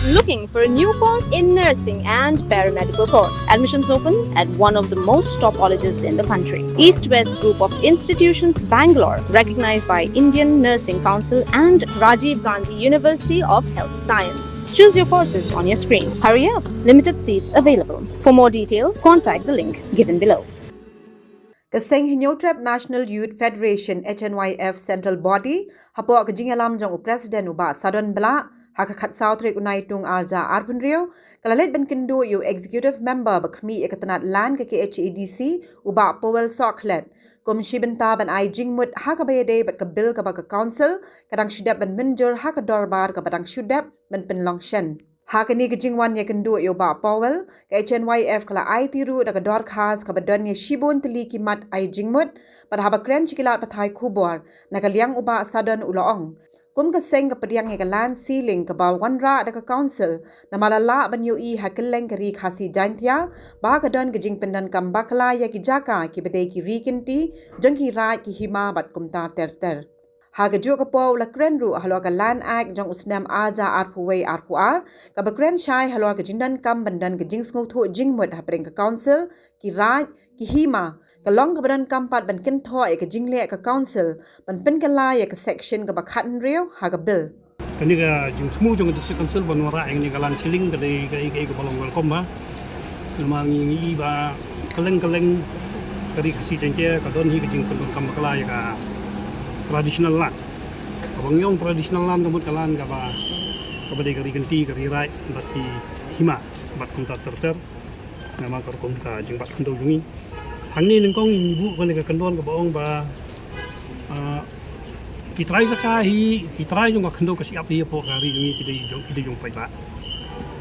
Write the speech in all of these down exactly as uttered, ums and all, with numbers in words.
Looking for a new course in nursing and paramedical course? Admissions open at one of the most top colleges in the country. East West Group of Institutions, Bangalore, recognized by Indian Nursing Council and Rajiv Gandhi University of Health Science. Choose your courses on your screen. Hurry up, limited seats available. For more details, contact the link given below. Ka seng Hynñiewtrep National Youth Federation, H N Y F, Central Body, hapoh ka jingïalam jong u President u Bah Sadon Blah, ha ka khatsaw tarik u Naitung arhajar arphew hynriew, ka la leit ban kynduh ïa u Executive Member ba khmih ïa ka tnad Land ka K H A D C, u Bah Powell Sohkhlet, kum shi bynta ban ai jingmut ha kaba ïadei bad ka bill kaba ka Council ka dang shu dep ban mynjur ha ka dorbar kaba dang shu dep ban pynlong shen. Ha kane ka jingwan ïakynduh ïa u Bah Powell, ka H N Y F ka la aiti ruh da ka dorkhas kaba don ïa shibun tylli ki mat ai jingmut, bad haba kren sha ki lad pathai khubor, na ka liang u Bah Sadon u la ong, kum ka seng ka pdiang ïa ka land ceiling kaba wanrah da ka Council, namar la lah ban ïohi ha kylleng ka Ri Khasi Jaiñtia ba ka don ka jingpyndonkam bakla ïa ki jaka kiba dei ki ri kynti jong ki raid, ki hima bad kumta ter ter. Ha kajuh ka por u la kren ruh halor ka Land Act jong u snem arhajar arphew wei arphew ar, kaba kren shai halor ka jingdonkam ban don ka jingsngewthuh jingmut hapdeng ka Council, ki raid, ki hima, ka long kaba donkam pat ban kynthoh ïa ka jingleh ka Council ban pynkylla ïa ka section kaba khathynriew ha ka bill. Kane ka jingthmu jong ka District Council ban wanrah ïa kane ka land ceiling ka dei kaei kaei kaba long welcome ba. Namar ngi ngi i ba kylleng kylleng ka Ri Khasi Jaiñtia ka don hi ka jingpyndonkam bakla ïa ka traditional land. Kaba ngi ong traditional land ka mut ka land kaba, kaba dei ka ri kynti, ka ri raid bad ki hima bad kumta ter ter. Namar ka rukom ka jingbat khyndew jong ngi. Hangne nyngkong ngi buh kane ka kyndon kaba ong ba, ah, ki trai jaka hi, ki trai jong ka khyndew ka shyiap hi hapoh ka ri jong ngi ki dei jong, ki dei jong paidbah.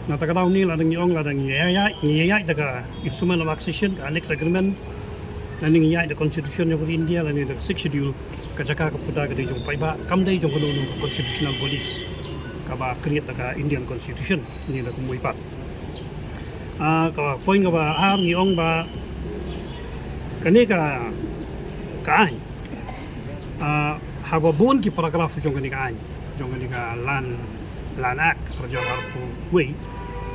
Na kata ka daw ngi lada ngi ong, lada ngi ïaid, ngi ïaid da ka Instrument of Accession, ka Annex Agreement, lane ngi ïaid da ka Constitution jong ka ri India, lane da ka Sixth Schedule, ka jaka ka puta ka dei jong paidbah, kam dei jong kano kano ka constitutional bodies kaba create da ka Indian Constitution ne da kumwei pat. Ah, ka point kaba ar ngi ong ba kane ka, ka aiñ, ah, haba bun ki paragraph jong kane ka aiñ, jong kane ka Land, Land Act, arhajar arphew wei,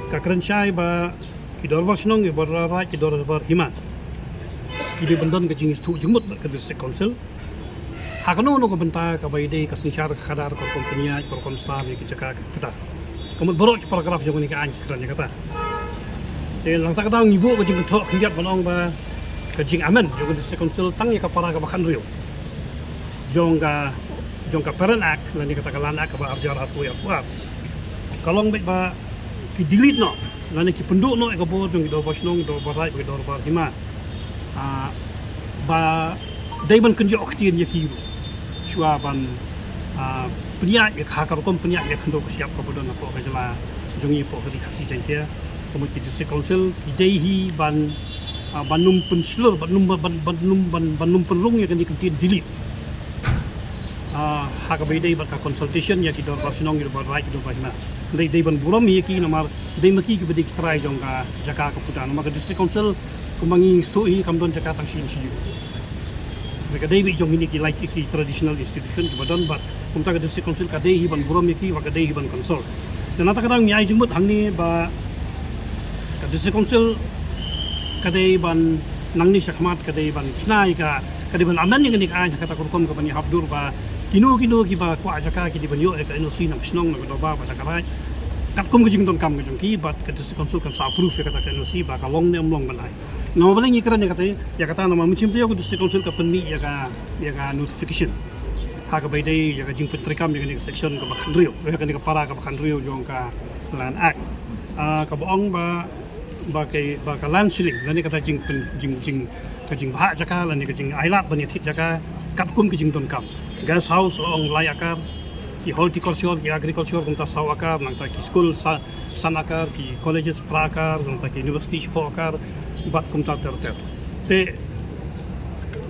ka kren shai ba ki dorbar shnong, ki dorbar raid, ki dorbar hima ki dei ban don ka jingsngewthuh jingmut bad ka District Council ha kano kano ka bynta kaba ïadei ka synshar ka khadar, ka rukom pynïaid, ka rukom sla, ki jaka ka puta. Ka mut baroh ki paragraph jong kane ka aiñ ki kren ïa kata. Te na kata ka daw ngi buh ka jingkynthoh khyndiat ban ong ba ka jingamend jong ka District Council tang ïa ka para kaba khathynriew jong ka, jong ka Parent Act lane kata ka Land Act kaba arhajar arphew wei arphew ar, ka long beit ba ki delete noh lane ki pynduh noh ïa ka bor jong ki dorbar shnong, ki dorbar raid, ki dorbar hima. Ah, ba dei ban kynjoh ktien ïa ki ruh shuwa ban, ah, pynïaid ïa ka, ha ka rukom pynïaid ïa ka khyndew ka shyiap kaba don hapoh ka jylla jong ngi, hapoh ka Ri Khasi Jaiñtia. Ka mut ki District Council ki dei hi ban, ah, ban ym pynshlur, ban ym, ban, ban ym, ban, ban ym pynrung ïa kane ka ktien delete. Ah, ha kaba ïadei bad ka consultation ïa ki dorbar shnong, ki dorbar raid, ki dorbar hima. Dei, dei ban burom ïa ki namar dei ma ki kiba dei ki trai jong ka jaka ka puta, namar ka District Council kumba ngi sngewthuh hi kam don jaka tang shi inch. Ka dei beit jong kine ki lai ki traditional institution kiba don, bad kumta ka District Council ka dei hi ban burom ïa ki bad ka dei hi ban consult. Te na kata ka daw ngi ai jingmut hangne ba ka District Council ka dei ban, nangne shakhmat ka dei ban shna ïa ka, ka dei ban amend ïa kane ka aiñ ha kata ka rukom kaba ngi hap dur ba kino kino kiba kwah jaka ki dei ban ïoh ïa ka N O C na ka shnong, na ka dorbar bad na ka raid, katkum ka jingdonkam ka jong ki, bad ka District Council kan sa approve ïa kata ka N O C ba ka long ne ym long ban ai. Namar balei ngi kren ïa kata, ïa kata namar mynshem taïew ka District Council ka pynmih ïa ka, ïa ka notification ha kaba ïadei ïa ka jingpyntreikam ïa kane ka section kaba khathynriew, ïa kane ka para kaba khathynriew jong ka Land Act, ah, kaba ong ba, ba ka, ba ka land ceiling lane kata jingpyn, jing, jing, ka jingbhah jaka lane ka jingailad ban ïathied jaka katkum ka jingdonkam. Guest house la ong lai akar, ki horticulture, ki agriculture kumta saw akar, nangta ki skul sa san akar, ki colleges phra akar, nangta ki university shiphew akar, bad kumta ter ter. Te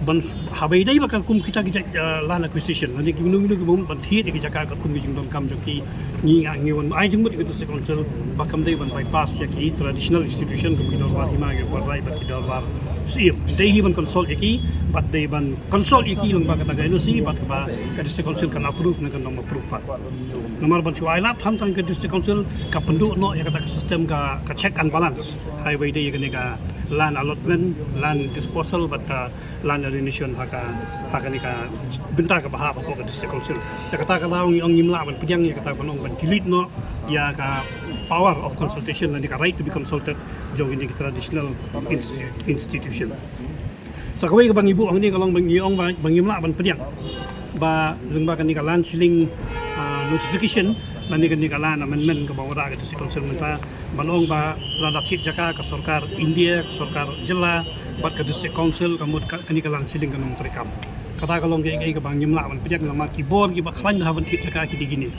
Ban haba ïadei bad katkum kita ki jait, ah, land acquisition, lane ki mano mano ki bym ban thied ïa ki jaka katkum ki jingdonkam jong ki, ngi nga ngi wan ai jingmut ïa ka District Council ba kam dei ban bypass ïa ki traditional institution kum ki dorbar hima, ki dorbar raij bad ki dorbar syiem. Dei hi ban consult ïa ki, bad dei ban consult ïa ki lyngba kata ka N O C bad kaba ka District Council kan approve ne kan ym approve pat. Namar ban shu ai lad than tang ka District Council ka pynduh noh ïa kata ka system ka, ka check and balance. Haba ïadei ïa kane ka land allotment, land disposal bad ka land alienation ha ka, ha kane ka bynta kaba hap hapoh ka District Council. Te kata ka daw ngi ong ngim lah ban pdiang ïa kata, ban ong ban delete noh ïa ka power of consultation lane ka right to be consulted jong kine ki traditional insti-, institution. Sa kawei kaba ngi buh hangne ka long ba ngi ong ba, ba ngim lah ban pdiang ba lyngba kane ka land ceiling, ah, notification lane kane ka land amendment kaba wanrah ka District Council mynta, ban ong ba lada thied jaka ka sorkar India, ka sorkar jylla bad ka District Council, ka mut ka, kane ka land ceiling kan ym treikam. Kata ka long kaei kaei kaba ngim lah ban pdiang, namar ki bor kiba khlaiñ da ban thied jaka ki dei kine.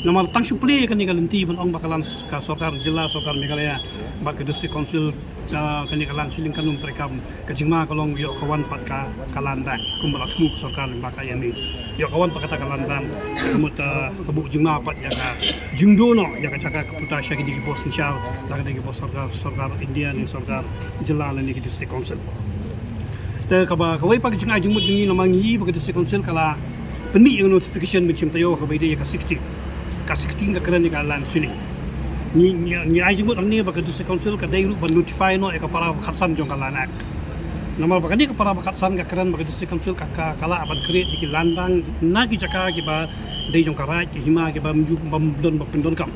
Namar tang shu plie kane ka lynti ban ong ba ka land s-, ka sorkar jylla, sorkar Meghalaya bad ka District Council, ah, kane ka land ceiling kan ym treikam. Ka jingma ka long ïoh ka wan pat ka, ka land bank kumba la thmu ka sorkar lyngba ka I M A. Ïoh ka wan pat kata ka land bank, ka mut, ah, ka buh jingma pat ïa ka jingduh noh ïa ka jaka ka puta sha kine ki bor synshar, la ka dei ki bor sorkar, sorkar India ne sorkar jylla lane ki District Council. Te kaba kawei pat ka jingai jingmut jong ngi, namar ngi ba ka District Council ka la pynmih ïa ka notification ban shim taïew kaba ïadei ïa ka sixteen. Ka sixteen ka kren ïa ka land ceiling. Ngi, ngi, ngi ai jingmut hangne ba ka District Council ka dei ruh ban notify noh ïa ka para ba khatsan jong ka Land Act. Namar ba kane ka para ba khatsan ka kren ba ka District Council ka, ka, ka lah ban create ïa ki land bank na ki jaka kiba dei jong ka raij, ki hima kiba ym ju, bym don ba pyndonkam.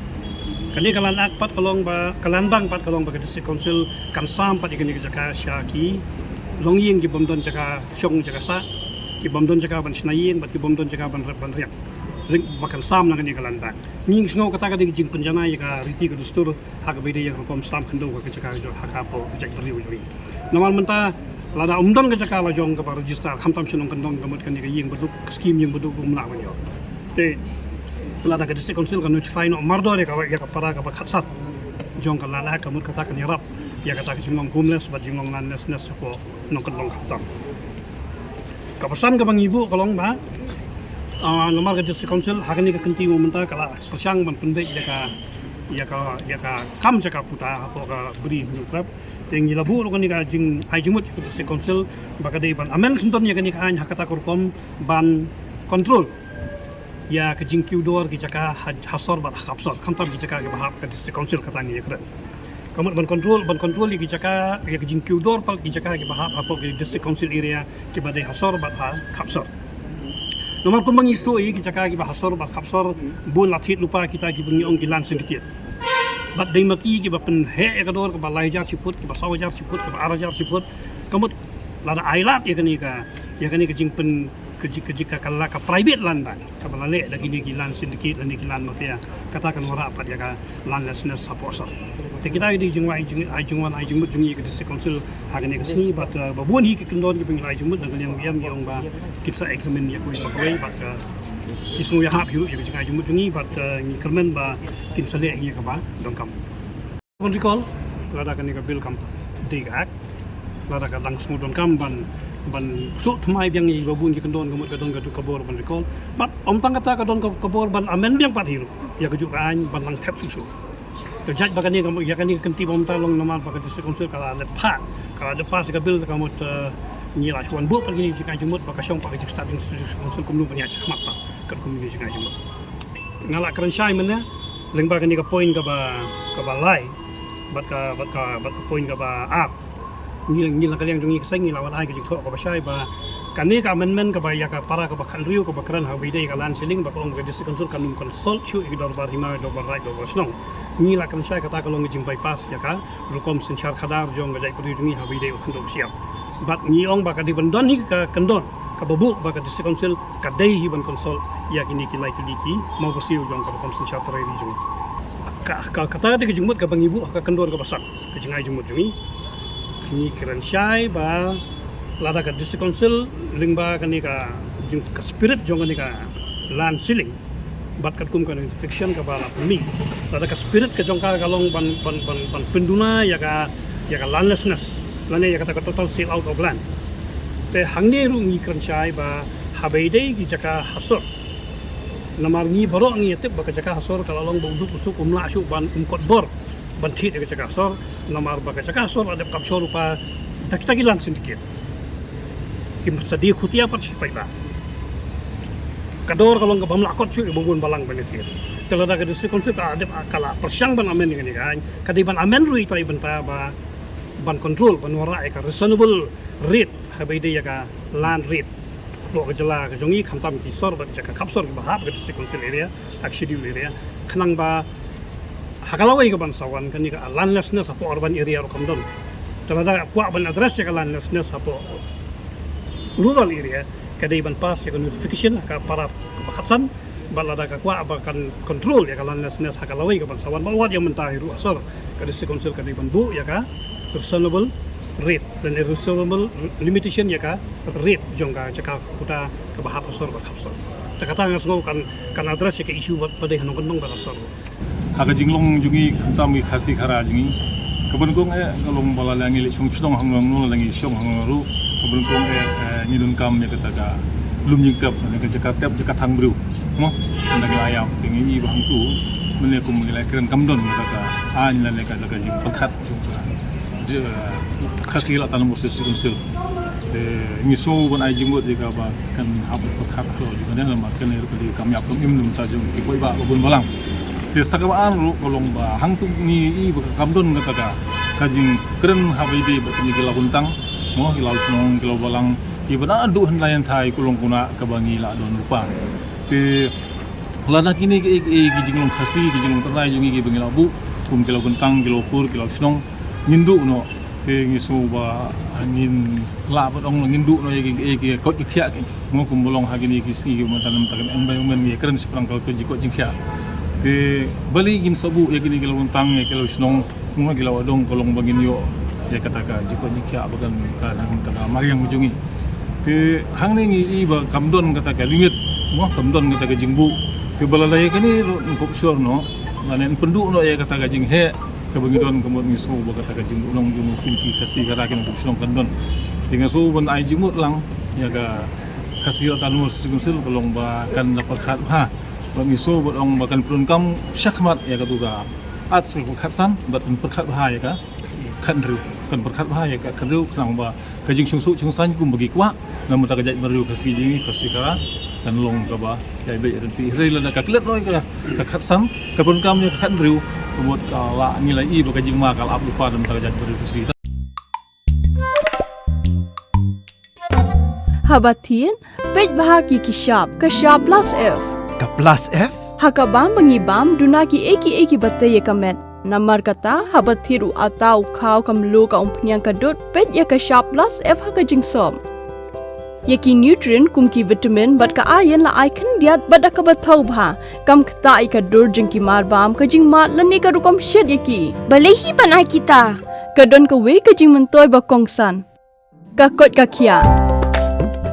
Kane ka Land Act pat ka long ba, ka land bank pat ka long ba ka District Council kan sam pat ïa kane ka jaka sha ki longïing ki bym don jaka shong jaka sah, ki bym don jaka ban shna ïing bad ki bym don jaka ban rep ban riang. Lyngba kan sam na kane ka land bank. Ngi sngew kata ka dei ka jingpynjanai ïa ka riti ka dustur ha kaba ïadei ïa ka rukom sam khyndew ka jaka jong ha ka pdeng ka jaitbynriew jong ngi. Namar mynta lada ym don ka jaka la jong kaba register, khamtam shnong kyndong, ka mut kane ka ïing baduk, ka skim ïing baduk ym lah ban ïoh. Te lada ka District Council ka notify noh mardor ïa ka, ïa ka para kaba khatsan jong ka Land Act, ka mut kata kan ïarap ïa kata ka jinglong homeless bad jinglong landlessness hapoh nongkyndong khamtam. Kaba san kaba ngi buh ka long ba, ah, namar ka District Council ha kane ka kynti mynta ka la pyrshang ban pynbeit ïa ka, ïa ka, ïa ka kam jaka puta hapoh ka Bri Hynñiewtrep. Te ngi la buh ruh kane ka jingai jingmut ïa ka District Council ba ka dei ban amend syndon ïa kane ka aiñ ha kata ka rukom ban control ïa ka jingkiew dor ki jaka ha, ha sor bad ha khap sor, khamtam ki jaka kiba hap ka District Council, kata ngi ïa kren. Ka mut ban control, ban control ïa ki jaka, ïa ka jingkiew dor pat ki jaka kiba hap hapoh ki District Council area kiba dei ha sor bad ha khap sor. Namar kumba ngi sngewthuh ïa ki jaka kiba ha sor bad khap sor, bun la thied lypa kita kiba ngi ong ki land syndicate. Bad dei ma ki kiba pynheh ïa ka dor kaba lai hajar shi phut, kaba saw hajar shi phut, kaba ar hajar shi phut. Ka mut lada ai lad ïa kane ka, ïa kane ka jingpyn, ka ji-, ka ji-, ka, ka la, ka private land bank kaba la leh da kine ki land syndicate lane ki land mafia, kata kan wanrah pat ïa ka landlessness hapoh sor. Te kita ki dei jingwan, jing, ai jingwan, ai jingmut jong ngi ka District Council ha kane ka sngi bad, eh, ba bun hi ki kyndon kiba ngi la ai jingmut na ka liang U M, ngi ong ba kin sa examine ïa kawei pa kawei bad, eh, ki sngew ïahap hi ruh ïa ka jingai jingmut jong ngi bad, eh, ngi kyrmen ba kin sa leh hi ïa kaba donkam. Ban recall lada kane ka bill kam dei ka act, lada ka dang sngewdonkam ban, ban suk thymmai biang ïa kiba bun ki kyndon, ka mut ka don ka dei ka bor ban recall. Bad ym tang kata, ka don ka, ka bor ban amend biang pat hi ruh ïa kajuh ka aiñ ban nang thep shuh shuh. Ka jait ba kane ka, ïa kane ka kynti ba mynta long namar ba ka District Council ka la dep phah, ka la dep pass ka bill, ka mut, eh, ngi la shu wan buh pat kine ki jingai jingmut ba ka shong pat ka jingstad jong District Council kumno ban ïaid shakhmat pat katkum kine ki jingai jingmut. Nga la kren shai mynne lyngba kane ka point kaba, kaba lai bad ka, bad ka, bad ka point kaba ar. Ngi, ngi na ka liang jong ngi ka seng ngi la wan ai ka jingthoh kaba shai ba kane ka amendment kaba ïa ka para kaba khathynriew kaba kren haba ïadei ka land ceiling ba ka ong ka District Council kan ym consult shuh ïa ki dorbar hima, dorbar raij, dorbar shnong. Ngi la kren shai kata ka long ka jing bypass ïa ka rukom synshar khadar jong ka jaitbynriew jong ngi haba ïadei ka khyndew ka shyiap. Bad ngi ong ba ka dei ban don hi ka kyndon kaba buh ba ka District Council ka dei hi ban consult ïa kine ki lai tylli ki mawbyrsiew jong ka rukom synshar trai ri jong ngi. Ka, ka, kata ka dei ka jingmut kaba ngi buh ha ka kyndon kaba san, ka jingai jingmut jong ngi. Ngi kren shai ba lada ka District Council lyngba kane ka jing, ka spirit jong kane ka land ceiling bad katkum ka notification kaba la pynmih, lada ka spirit ka jong ka ka long ban, ban, ban, ban pynduna ïa ka, ïa ka landlessness lane ïa kata ka total sale out of land. Te hangne ruh ngi kren shai ba haba ïadei ki jaka hasor. Namar ngi baroh ngi ïatip ba ka jaka hasor ka la long ba u duk u suk um lah shuh ban um kot bor ban thied ïa ka jaka hasor. Namar ba ka jaka hasor la dep capture lypa da kita ki land syndicate. Ki sa die khutia pat sha ki paidbah. Ka dor ka long ka bym lah kot shuh ïa ba bun balang ban ïathied. Te lada ka District Council ka dep ka la pyrshang ban amend ïa kane ka aiñ, ka dei ban amend ruh ïa kata ïa bynta ba ban control, ban wanrah ïa ka reasonable rate haba ïadei ïa ka land rate. Hapoh ka jylla ka jong ngi khamtam ki sor bad jaka khapsor kiba hap ka District Council area, ha ka schedule area. Khnang ba ha ka lawei kaban sa wan kane ka landlessness hapoh urban area ruh kam don. Te lada kwah ban address ïa ka landlessness hapoh rural area, ka dei ban pass ïa ka notification ha ka para kaba khatsan, bad lada ka kwah ba kan control ïa ka landlessness ha ka lawei kaban sa wan, bad wat ïa mynta hi ruh ha sor ka District Council ka dei ban buh ïa ka reasonable rate, lane reasonable limitation ïa ka rate jong ka jaka khuta kaba hap ha sor bad khapsor. Te kata nga sngew kan, kan address ïa ka issue ba, ba dei ha nongkyndong bad ha sor. Ha ka jinglong jong ngi khamtam ngi Khasi Khara jong ngi, kaba nyngkong eh ka long ba lada ngi leit shong shnong hangne, lada ngi shong hangne ruh, kaba nyngkong eh, eh, ngi donkam ïa kata ka lum jingtep, ne ka jaka tep, jaka thang briew. Mo, ynda ngi la ïap te ngi i ba hangtu, mynne kum ngi la kren kam don kata ka aiñ lane kata ka jingpyrkhat jong ka, je, Khasi Hills Autonomous District Council. Te ngi sngew ban ai jingmut ïa ka ba kan hap pyrkhat to jong ka ne, namar kane ruh ka dei kam ïap kam im na bynta jong ki paidbah ba bun balang. Te sa kaba ar ruh ka long ba hangtu ngi i ba kam don kata ka, ka jingkren haba ïadei bad kine ki lawbynta, mo, ki lawshnong, ki lawbalang, kiba naduh hynda hynthai, ka long kane kaba ngi la don lypa. Te lada kine ki, ki, ki jinglong Khasi, ki jinglong tynrai jong ngi kiba ngi la buh, kum ki lawbynta, ki lawkur, ki lawshnong, ngin duh noh. Te ngi sngew ba ngin lah ban ong ngin duh noh ïa ki, ïa ki koit ki khiah ki. Mo, kumba long ha kine ki sngi kiba mynta, na bynta ka environment, ngi kren shaphang ka jingkoit jingkhiah. Te balei ngin sa buh ïa kine ki lawbynta, ïa ki lawshnong, mo, ki lawdong, ka long ba ngin ïoh ïa kata ka jingkoit jingkhiah ba kan, ka na ka bynta ka mariang jong ngi. Te hangne ngi i ba kam don kata ka limit, mo, kam don kata ka jingbuh. Te ba lada ïa kane ruh yn kup shor noh, lane yn pynduh noh ïa kata ka jingheh kaba ngi don, ka mut ngi sngew ba kata ka jingbuh long jong ngi kum ki Khasi Khara ki nongkup shnong kan don. Te nga sngew ban ai jingmut lang ïa ka Khasi Hills Autonomous District Council, ka long ba kan da pyrkhat bha. Bad ngi sngew ban ong ba kan pyndonkam shakhmat ïa katu ka Art sha ka khatsan, bad kan pyrkhat bha ïa ka khathynriew. Kan pyrkhat bha ïa ka khathynriew, khnang ba ka jingsngewsih sngewsaiñ kumba ki kwah na bynta ka jaitbynriew Khasi jong ngi, Khasi Khara, kan long kaba ïai beit ïa lynti. Hynrei lada ka klet noh ïa ka, ka khatsan, ka pyndonkam ïa ka khathynriew, ka mut ka la, ngi la i ba ka jingma ka la ap lypa na bynta ka jaitbynriew Khasi. Haba thied, peit bha ki, ki shap, ka shap plus F. Ka plus F? Ha ka bam ba ngi bam, duna kiei kiei kiba tei ïa ka met. Namar kata, haba thied u atta, u khaw, ka mluh, ka umphniang, ka dud, peit ïa ka shap plus F ha ka jingsop. Ïa ki nutrient kum ki vitamin bad ka iron la ai khyndiat bad da kaba thaw bha. Kam ktah ïa ka dur jong ki marbam, ka jingmad lane ka rukom shet ïa ki. Balei hi ban ai kita? Ka don kawei ka jingmyntoi ba kongsan. Ka koit ka khiah.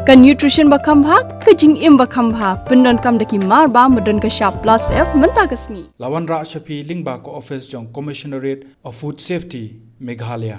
Ka nutrition ba kham bha, ka jingim ba kham bha. Pyndonkam da ki marbam ba don ka shap plus F mynta ka sngi. La wanrah sha phi lyngba ka office jong Commissionerate of Food Safety, Meghalaya.